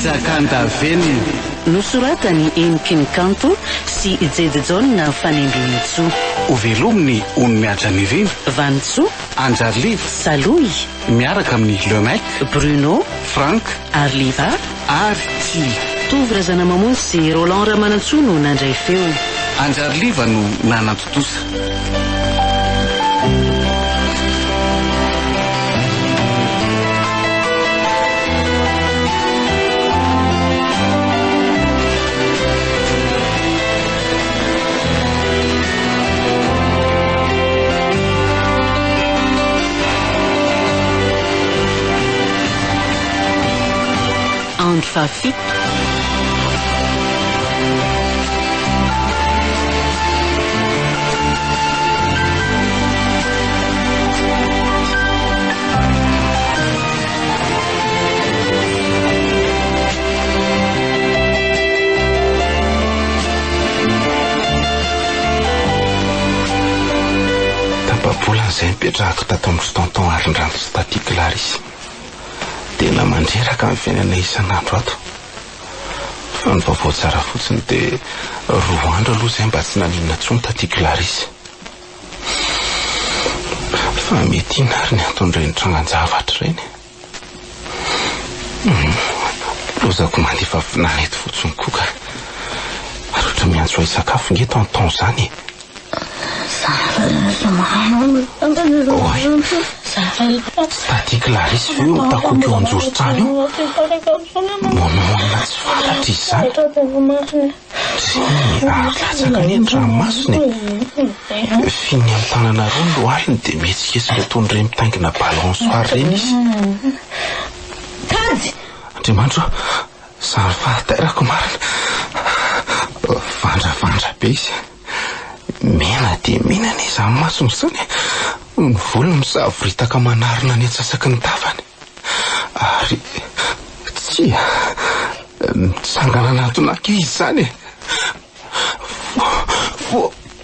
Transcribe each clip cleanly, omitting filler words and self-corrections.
Bozaka an-davenona. Nosoratan'i Heniky ny Kanto sy Jedijaona Fanembinintsoa. Hovelomin'i Ony Mihaja Nirina. Vanintsoa. Anjariliva. Salohy. Miaraka amin'i Le Mec. Bruno. Franck. Arliva. Ary Tsila. Tovo Razanamamonjy sy Roland Ramanantsoa no nandray feo. Anjariliva no nanatontosa. Andro fahafito. Tapa-bolana izay nipetrahako tato amin-dry Tonton Arindranto sy Tatie Clarisse. Tena mandreraka ny fiainana isan'andro ato. Fa ny vaovao tsara fotsiny dia roa andro aloha izay mba tsy naninona intsony Tatie Clarisse. Fa mety inona ary ny anton'ireny trangan-javatra ireny? Hum, lozako mandefa vinany eto fotsiny koa ka. Ary ohatra miantso ahy hisakafo nge tonton izany e. Oay, Tatie Clarisse ve io mitakoako eo anjoron-trano io? Monomonona tsy fantatra izy izany. Reny, ary latsaka anie ny ranomasony e. Fininy amin'ny tanana roa ny lohaliny dia mihetsiketsika toy ny ireny mitaingina balançoire ireny izy. Kajy! Andriamanitra ô, zary fahatairako marina. Vandravandra be izy. Mena dia mena anie izany masony izany e. Ny volony misavoritaka manarona ny antsasaky ny tavany. Ary tsia, mitsangana anatona ahy izy izany e. Vo,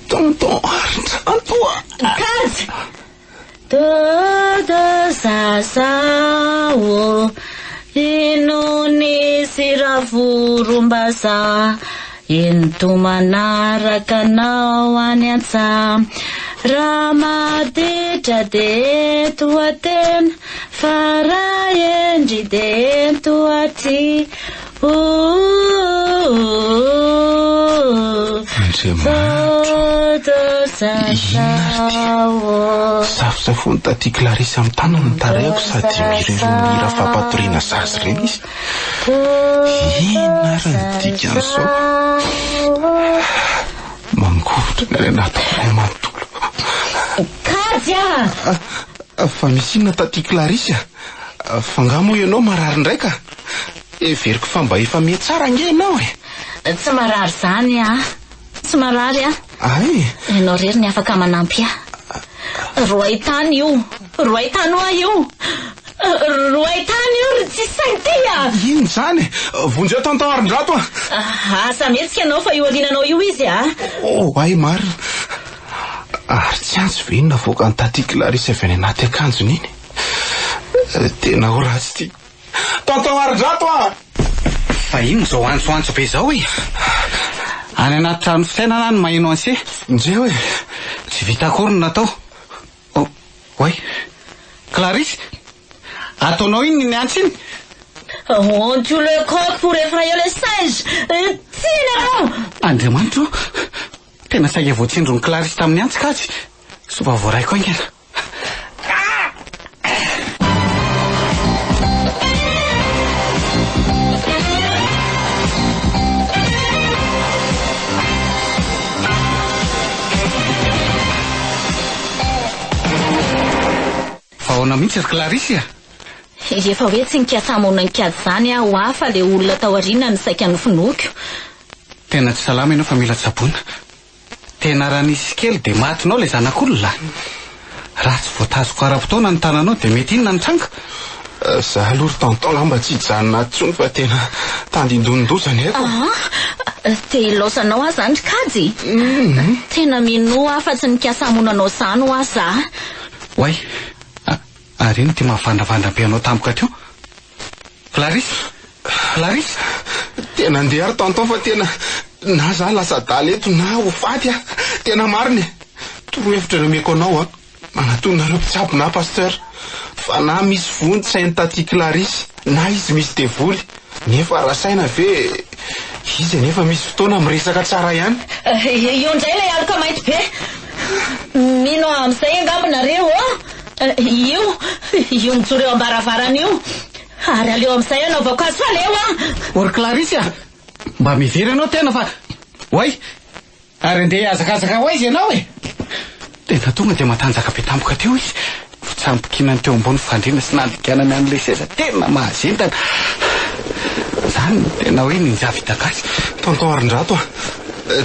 tonton Arindranto a! Kajy! Dodo zaza ô, inonisy ravorombazaha, ento manaraka anao any an-tsaha. Raha maditra dia ento Atena, fa raha hendry dia ento aty. Andriamanitro, inona ary ity? Safosafoin'i Tatie Clarisse amin'ny tanany ny tarehiko sady mihira ireny hira fampatoriana zaza ireny izy. Inona ary ny dikan'izao? Mangovitra ny any anatiko iray manontolo. Kajy a! Fa misy inona Tatie Clarisse a? Fa angaha moa ianao marary indray ka? Heveriko fa mba efa mihatsara ange ianao e! Tsy marary izany aho. Tsy marary aho. Hay! Ianao irery ny afaka manampy ahy. Roay tany io! Roay tany hoa io! Roay tany io ry tsisy saina ity a! Inona izany e? Vonjeo tonton Arindrato a! Asa mihetsika ianao fa io aoriananao io izy a! Oh, hay marina! Ary tsy antso ve iny navoakan'i Tatie Clarisse avy any anaty akanjony iny? Tena ho ratsy ity. Tonton Arindrato a! Fa inona izao antsoantso be izao e? Any anaty trano fisainana aho no maheno an'se. Njeo e! Tsy vita akory ny natao. Oh, oay. Clarisse! Ataonao inona iny antso iny? On tue le coq pour effrayer le singe! Tsiny ianao! Andriamanitra o! Tena saika voatsindron'i Clarisse tamin'ny antsy kajy. Soa fa voaraiko haingana. Fa ahoana mihitsy ry Clarisse a? Efa hoe tsy nikasa hamono an'i Kajy izany aho hoa fa le olona tao aoriana no saika novonoiko. Tena tsy salama ianao fa mila tsaboina. Tena raha nisy kely dia matinao ilay zanak'olona. Raha tsy voatazoko ara-potoana ny tananao dia mety inona ny tranga? Za aloha ry tonton angamba tsy hijanona ato intsony fa tena tandindonin-doza ny aiko. Aa, te hilaozanao aho zany ry Kajy? Tena minoa aho fa tsy nikasa hamono anao zany hoa za. Oay, ary inona ity mahavandravandra be anao tampoka teo? Clarisse! Clarisse? Tena andeha ary tonton fa tena na za lasa adala eto na ho faty aho. Tena marina e. Torohevitra no omeko anao a. Manatona nareo mpitsabo na pasteur. Fa na misy voa ny tsain'i taty Clarisse na izy misy devoly. Nefa raha saina ve izy anefa misy fotoana miresaka tsara ihany. Io indray ilay aloka mainty be. Mino ahy amin'izay angamba nareo ô? Io, io mijoro eo am-baravarana io. Ary aleo amin'izay hanaovako azy fa aleo aho. Ô ry Clarisse a! Mba miverina ianao tena fa. Oay! Ary andeha hihazakazaka ho aiza ianao e? Tena tonga dia matanjaka be tampoka teo izy. Fitsambikinany teo ambony fandriana sy nandikanany an'ilay seza tena mahazendana. Izany no tena hoe ninja vita gasy. Tonton Arindrato a!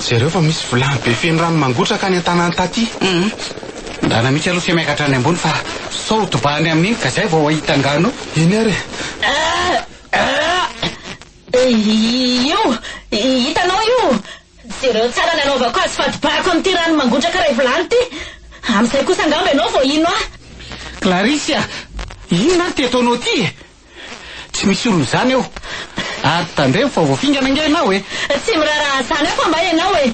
Jereo fa misy vilany be feno rano mangotraka any an-tanàna taty. Hum. Ndana mihitsy aloha se miakatra any ambony fa sao tobahany amin'iny ka izay vao hahita angano. Eny ary e! Io! Hitanao io! Jereo tsara ny anaovako azy fa dobako amin'ity rano mangotraka iray vilany ity. Amin'izay kosa angamba ianao vao hino ahy. Clarisse a! Inona ary ity ataonao ity e? Tsy misy olona izany eo. Ary tandremo fa voafingana ange ianao e! Tsy miraharaha an'izany aho fa mba ianao e!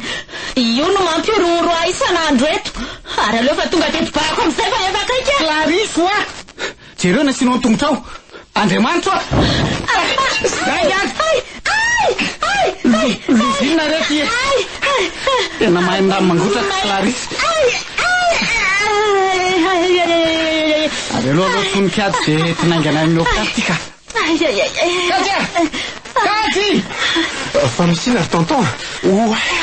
Io no mampihorohoro ahy isan'andro eto. Ary aleo fa tonga dia dobako amin'izay fa efa akaiky aho. Clarisse oa! Jereo ny asianao ny tongotrao. Andriamanitro a! Zay ihany! Loza inona re ty e? Tena mahay mirano mangotraka Clarisse. Ary aloha aloha tony kiady dia tinaingana any amin'ny hopitaly ty ka. Kajy a! Kajy! Fa misy inona ry tonton a? Oay!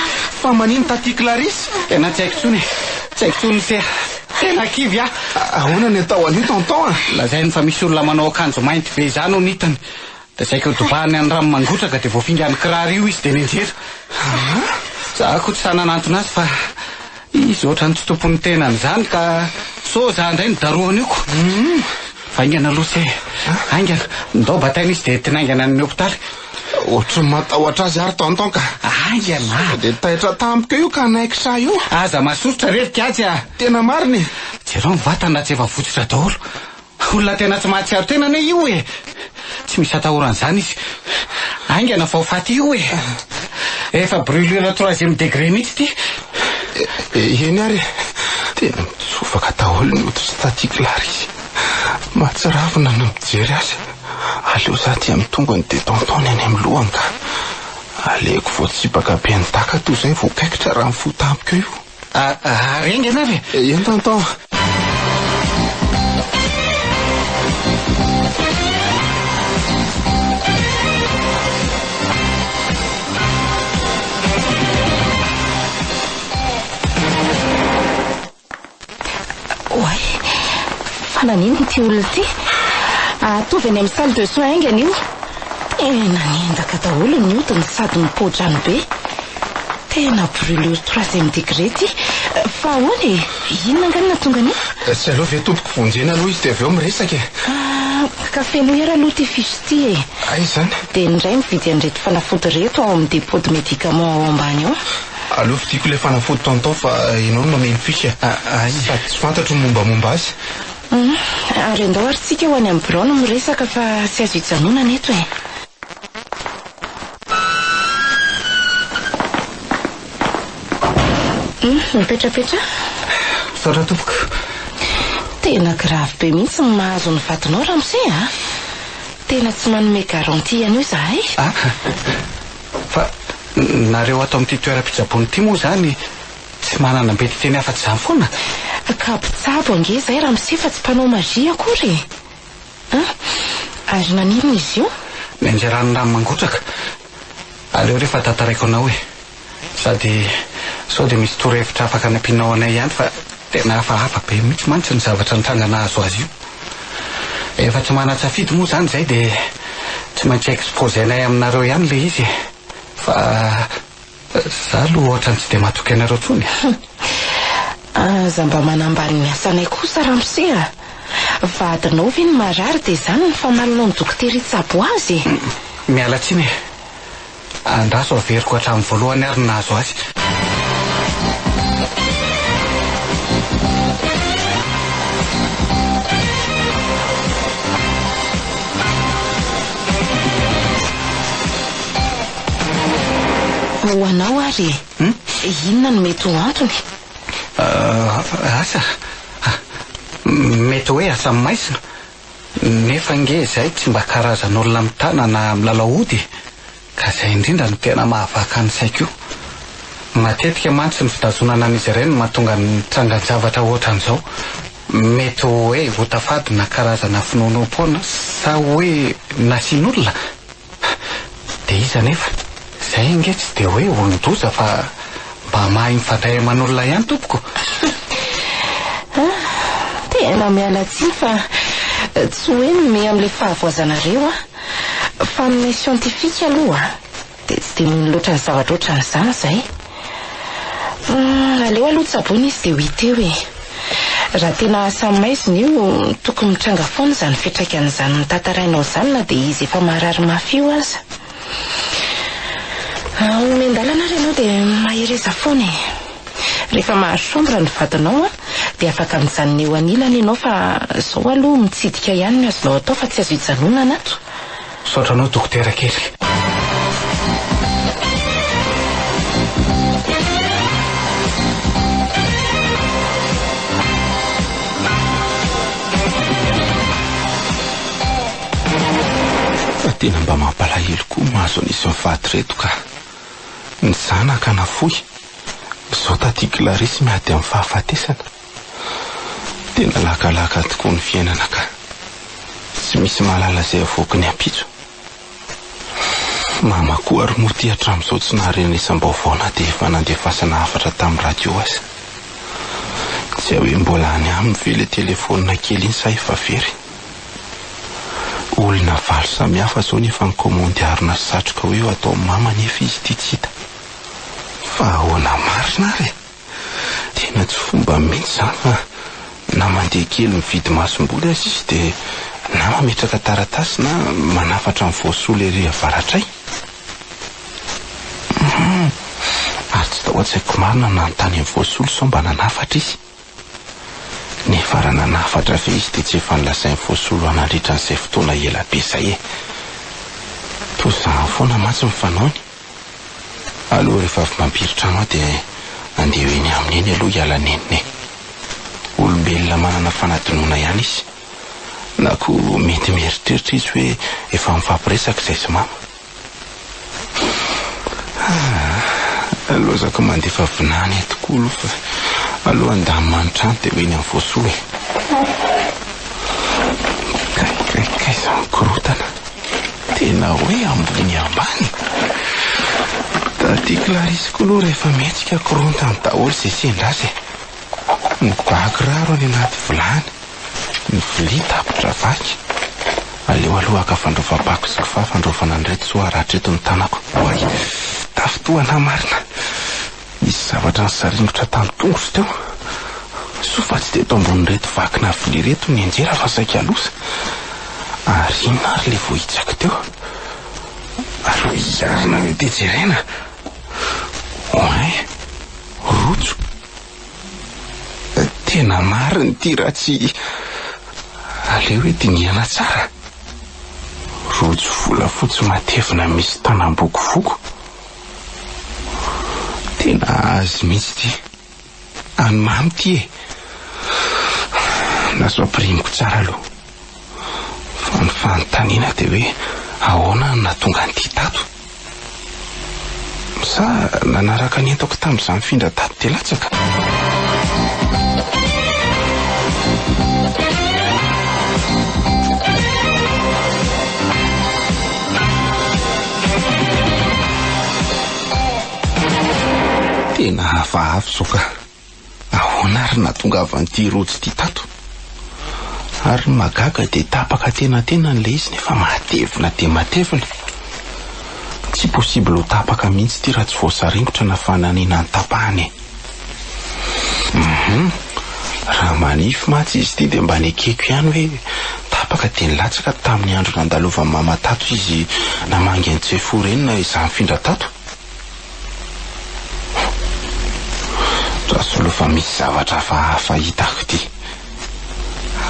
Fa manino taty Clarisse? Tena tsy haiko intsony e! Tsy haiko intsony se a! Tena kivy aho! Ahoana ny atao an'io tonton a? Lazainy fa misy olona manao akanjo mainty be izany hono hitany. Dia saika ho dobahany any rano mangotraka dia voafingan'ny kiraro io izy dia nianjera. Za koa tsy sahy nanantona azy fa izy ohatran'ny tsy tompon'ny tenany izany ka sao za indray no darohany io ko. Fa haingana aloha se, haingana. Ndao bataina izy dia entina haingana any amin'ny hopitaly. Ohatran'ny matahotra azy ary tonton ka. Haingana. Sao dia taitra tampoka io ka hanaikitra ahy io. Aza masosotra re ry Kajy a. Tena marina e. Jereo ny vatany raha tsy efa votsotra daholo. Olona tena tsy mahatsiaro tena anie io e! Tsy misy atahorana izany izy. Haingana vao faty io e! Efa brûlure troisième degré mihitsy ity. Eny ary e! Tena mitsofaka daholo ny hoditry Taty Clarisse. Mahatsiravina ny mijery azy. Aleo za aty amin'ny tongony dia tonton ny any amin'ny lohany ka. Aleoko voatsipaka be ny daka toy izay voakaikitra raha mifoha tampoka eo io. Ary haingana ary e! Eny tonton. Oay, fa naninona ity olona ity? Ataovy any amin'ny salle de soins haingana io. Tena niendaka daholo ny hodiny sady mipoa-drano be. Tena brûlure troisième degré ity. Fa ahoana e? Inona angaha no nahatonga an'io? Tsy aleo ve tompoko vonjena aloha izy dia avy eo miresaka e? Ah, ka fenoy ary aloha ity fiche ity e. Aiza izany? Dia ny iray mividy an'ireto fanafody ireto ao amin'ny dépôt de médicaments ao ambany ao. Aleo vidiako ilay fanafody tonton fa ianao no mameno fiche e. Sady tsy fantatro ny mombamomba azy. Hum, ary andao ary tsika ho any amin'ny birao no miresaka fa tsy azo ijanonana eto e. Hum, mipetrapetraha. Misaotra tompoko. Tena grave be mihitsy ny mahazo ny vadinao ramose a! Tena tsy manome garantie an'io izahay. Ah, fa nareo ato amin'ity toeram-pitsaboana ity moa izany tsy manana mety teny afa-tsy izany foana? Ka mpitsabo ange izay ramose fa tsy mpanao magie akory e! An! Ary naninona izy io? Nianjeran'ny rano mangotraka. Aleo re fa tantaraiko anao e! Sady sao dia misy torohevitra afaka anampianao anay ihany fa tena hafahafa be mihitsy mantsy ny zavatra nitranga nahazo azy io. Efa tsy manan-tsafidy moa izany izay dia tsy maintsy exposer-nay aminareo ihany ilay izy e! Fa za aloha ohatran'ny tsy dia matoky anareo intsony e! Aza mba manambany ny asanay kosa ramose a! Vadinao ve no marary dia izany ny famalinao ny dokotera hitsabo azy e? Miala tsiny e! Andraso averiko hatramin'ny voalohany ary ny nahazo azy. Manao ary e! Hum? Inona no mety ho antony? Asa? Mety hoe asa maizina. Nefa ange izay tsy mba karazan'olona mitana na milalao ody e! Ka izay indrindra no tena mahavaka ny saiko io. Matetika mantsy ny fitazonana an'izy ireny no mahatonga ny trangan-javatra ohatran'izao. Mety ho hoe ota fady na karazana finoanoam-poana sa hoe nasian'olona? Dia iza anefa? Izay ange tsy dia hoe olon-doza fa mba mahay mifandray aman'olona ihany tompoko. Ah, tena miala tsiny fa tsy hoe mimehy amin'ilay fahavoazanareo aho. Fa aminay siantifika aloha dia tsy dia mino loatra ny zavatra ohatran'izany izahay. Hum, aleo aloha tsaboina izy dia ho hita eo e. Raha tena asa maizina io, tokony mitranga foana izany fiantraikan'izany notantarainao izany na dia izy efa marary mafy io aza. Omen-dalana ary ianao dia mahereza foana e. Rehefa mahazo chambre ny vadinao dia afaka mijanona eo anilany ianao fa izao aloha mitsidika ihany no azonao atao fa tsy azo ijanonana ato. Misaotra anao dokotera kely. Fa tena mba mampalahelo koa mahazo an'izy mivady ireto ka. Ny zanaka nafoy, izao taty Clarisse miady amin'ny fahafatesana. Tena lakalaka tokoa ny fiainana ka. Tsy misy mahalala izay avoaky ny ampitso. Mama koa ary moa ity hatramin'izao tsy naharenesam-baovao na dia efa nandefasana hafatra tamin'ny radio aza. Tsy hay hoe mbola any aminy ve ilay telefaonina kely iny sa efa very. Olona valo samihafa izao no efa nikaomandy harona sy satroka hoe ho ataon'i mama nefa izy ity tsy hita. Fa ahoana marina ary e? Tena tsy fomba mihitsy izany fa na mandeha kely mividy masomboly aza izy dia na mametraka taratasy na manafatra ny voasolo ery avaratray. Hum, ary tsy tao an-tsaiko marina ny nanontany an'i voasolo sao mba nanafatra izy. Nefa raha nanafatra ve izy dia tsy efa nolazain'i voasolo ahy nandritra an'izay fotoana ela be izay e. Toa izany foana mantsy ny fanaony. Aleo rehefa avy mampiri-trano aho dia andeha ho eny aminy eny aloha hiala nenina e. Olombelona manana fanadinoana ihany izy. Na koa mety mieritreritra izy hoe efa mifampiresaka izay sy mama. Aa, lozako mandefa vinany eto koa aloha fa aleo handamina ny trano dia ho eny amin'ny voasolo e. Kay kay kay izany korontana. Tena hoe ambony ambany. Taty Clarisse koa aloha rehefa mihetsika korontany daholo izay sendra azy e. Ny ba kiraro any anaty vilany, ny vilia tapitra vaky. Aleo aloha haka fandraofam-pako sy kifafa handraofana an'ireto sao haratra eto ny tanako. Oay! Tafintohana marina. Nisy zavatra nisaringotra tamin'ny tongotro teo. Soa fa tsy teto ambonin'ireto vakina vilia ireto ny nianjera fa saika loza. Ary inona ary ilay voahitsako teo? Aleo hiarina aloha dia jerena. Oay! Rojo! Tena marina ity raha tsy... Aleo hoe dinihana tsara. Rojo volafotsy matevina misy tanam-bokovoko. Tena azy mihitsy ity. An'i Mamy ity e. Lasa ampirimiko tsara aloha. Fa ny fanontaniana dia hoe ahoana no nahatonga an'ity tato? Sa nanaraka ny entako tamin'izaho nifindra tato dia latsaka? Tena hafahafa izao ka. Ahoana ary nahatongavan'ity rojo ity tato? Ary ny mahagaga dia tapaka antenatenany ilay izy nefa matevina dia matevina. Tsy possible ho tapaka mihitsy ity raha tsy voasaringotra na fananina ny tapahany e. Hum, raha manify mantsy izy ity dia mba nekeko ihany hoe tapaka dia nilatsaka tamin'ny andro nandalovan'i mama tato izy namangy an'i Tsefo ireny na izaho nifindra tato. Andraso aloha fa misy zavatra hafahafa hitako ity.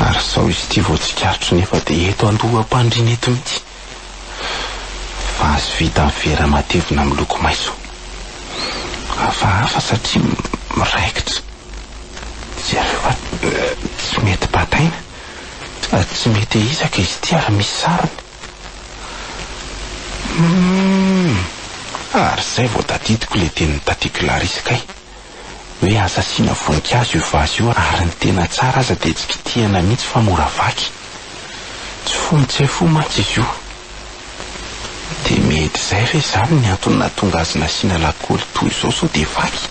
Ary sao izy ity vao tsikaritro nefa dia eto andoham-pandriana eto mihitsy. Vazy vita amin'ny vera matevina miloko maitso. Hafahafa satria miraikitra. Jereo fa tsy mety bataina. Tsy mety ahizaka izy ity ary misy sarony. Humm! Ary izay vao tadidiko ilay tenin'i Tatie Clarisse kay. Hoe aza asiana voninkazo io vazy io ary ny tena tsara aza dia tsy kitihana mihitsy fa mora vaky. Tsy fony tsy hay fo mantsy izy io. Dia mety izay ve izany ny antony nahatonga azy nasiana lakôly toy izao sao dia vaky?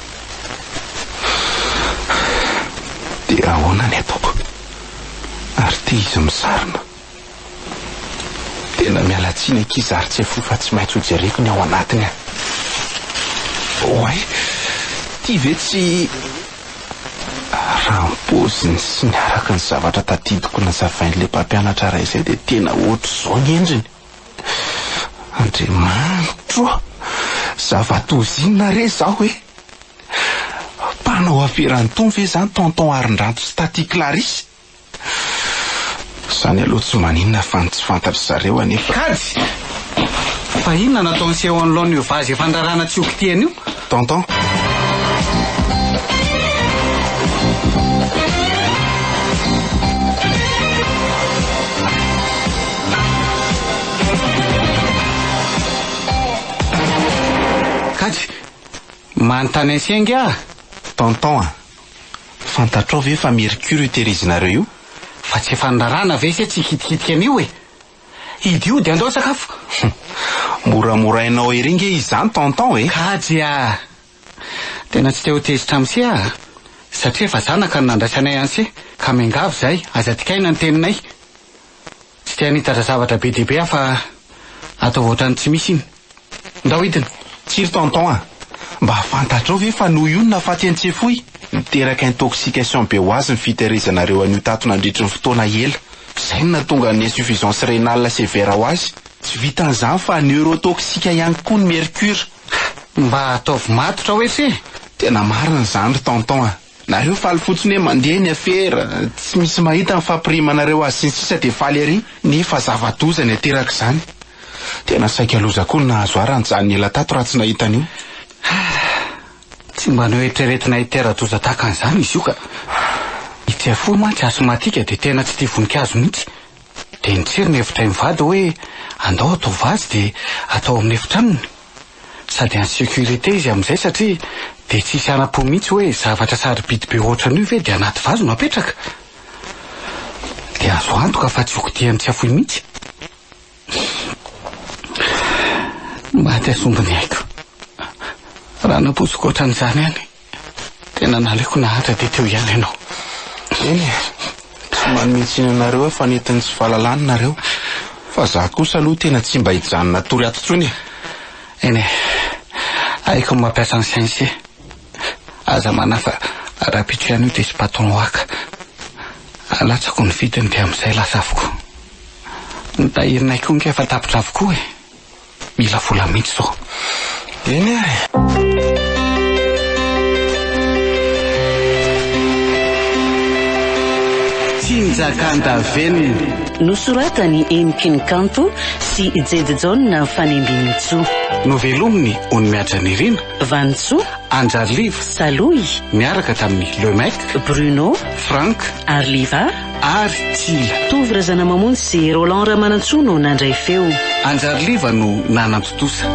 Dia ahoana ny ataoko? Ary ity izy misarona? Tena miala tsiny ankizy ary tsy hay fo fa tsy maintsy ho jereko ny ao anatiny an! Oay! Ity ve tsy. Raha ny paoziny sy ny araka ny zavatra tadidiko nazavain'ilay mpampianatra iray izay dia tena ohatr'izao ny endriny. Andriamanitro ô! Zava-doza inona re izaho e? Mpanao aferan'itony ve izany Tonton Arindranto sy Tatie Clarisse? Izany aloha tsy maninona fa ny tsy fantatry zareo anefa. Kajy! Fa inona no ataon'i se eo anoloan'io vazy efa niraràna tsy ho kitihana io? Tonton. Kajy! Manontany an'i se ange aho? Tonton a! Fantatrao ve fa mercure io tehirizinareo io? Fa tsy efa niraràna ve se tsy hikitikitika an'io e? Idio dia andao hisakafo. Moramorainao ery nge izany tonton e! Kajy a! Tena tsy te ho tezitra amin'se aho a! Satria efa zanaka no nandraisanay an'se, ka miangavy izahay, aza dikaina ny teninay. Tsy te hanitatra zavatra be dia be aho fa ataovy ohatran'ny tsy misy iny. Ndao hidina. Tsia ry tonton a! Mba fantatrao ve fa noho io no nahafaty an'i Tsefoy? Niteraka intoxication be ho azy ny fitehirizanareo an'io tato nandritry ny fotoana ela. Izay no nahatonga ny insuffisance rénale sévère ho azy. Tsy vitan'izany fa neurotoxique ihany koa ny mercure. Mba ataovy matotra hoe se! Tena marina izany ry tonton a! Nareo faly fotsiny hoe mandeha ny afera, tsy misy mahita ny fampirimanareo azy sy ny sisa dia faly ery, nefa zava-doza ny aterak'izany. Tena saika loza koa ny nahazo ahy raha nijanona ela tato raha tsy nahita an'io. Tsy mba noeritreretina hitera-doza tahaka an'izany izy io ka. I Tsiafoy mantsy asthmatique dia tena tsy tia voninkazo mihitsy. Dia nitsiry ny hevitray mivady hoe andao atao vazy dia atao amin'ny efitranony. Sady en sécurité izy amin'izay satria dia tsy hisy hanam-po mihitsy hoe zavatra sarobidy be ohatran'io ve dia anaty vazy no apetraka? Dia azo antoka fa tsy ho kitihan'ny Tsiafoy mihitsy. Maty asomby ny aiko. Raha nampoiziko ohatran'izany ihany, tena naleoko nahantra dia teo ihany ianao. Eny e, tsy manome tsiny anareo aho fa nentin'ny tsy fahalalana nareo. Fa za kosa aloha tena tsy mba hijanona hatory ato intsony e. Eny e, haiko ny mampiasa ny sain'se. Aza manahy fa rahampitso ihany io dia hisy patron haka. Alatsako ny vidiny dia amin'izay lasa avokoa. Ny tahirinay koa ange efa tapitra avokoa e. Mila vola mihitsy izao. Eny ary. Tsinjakan-davenona. Nosoratan'i Heniky ny Kanto sy Jedy Jaona Fanembinintsoa. Novelomin'i Onimihaja Nirina. Vanintsoa. Anjariliva. Salohy. Niaraka tamin'i Le Mec. Bruno. Franck. Arliva. Ary Tsila. Tovo Razanamamonjy sy Roland Ramanantsoa no nandray feo. Anjariliva no nanantontosa.